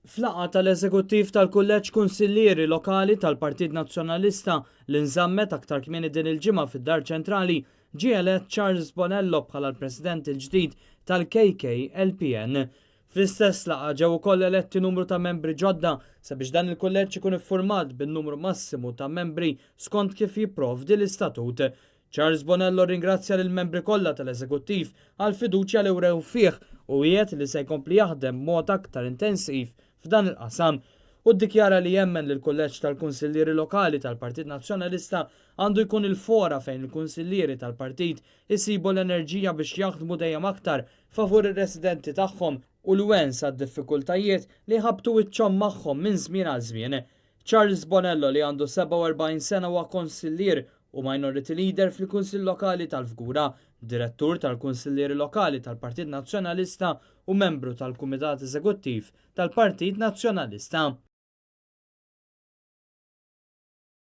F'laqgħa tal-Eżekuttiv tal-Kulleġġ Kunsillieri Lokali tal-Partit Nazzjonalista li nżammet aktar kmieni din il-ġimgħa fid-Dar Ċentrali, ġie elett Charles Bonello bħala l-President il-ġdid tal-KKLPN. Fl-istess laqgħa ġew ukoll eletti numru ta' membri ġodda sabiex dan il-kulleġġ ikun iffurmat bin-numru massimu ta' membri skont kif jipprovdi l-istatut. Charles Bonello rringrazzja lill-membri kollha tal-Eżekuttiv għall-fiduċja li wrew fih u wiegħed li se jkompli jaħdem b'mod aktar intensiv f'dan il-qasam. Hu ddikjara li jemmen li l-Kulleġġ tal-Kunsillieri Lokali tal-Partit Nazzjonalista għandu jkun il-fora fejn il-kunsillieri tal-partit isibu l-enerġija biex jaħdmu dejjem aktar favur ir-residenti tagħhom u l-wens għad-diffikultajiet li jħabbtu wiċċhom magħhom minn żmien għal żmien. Charles Bonello li għandu 47 sena huwa konsillier u Minority Leader fil-Kunsill Lokali tal-Fgura, Direttur tal-Kunsillieri Lokali tal-Partit Nazzjonalista u membru tal-Kumitat Eżekuttiv tal-Partit Nazzjonalista.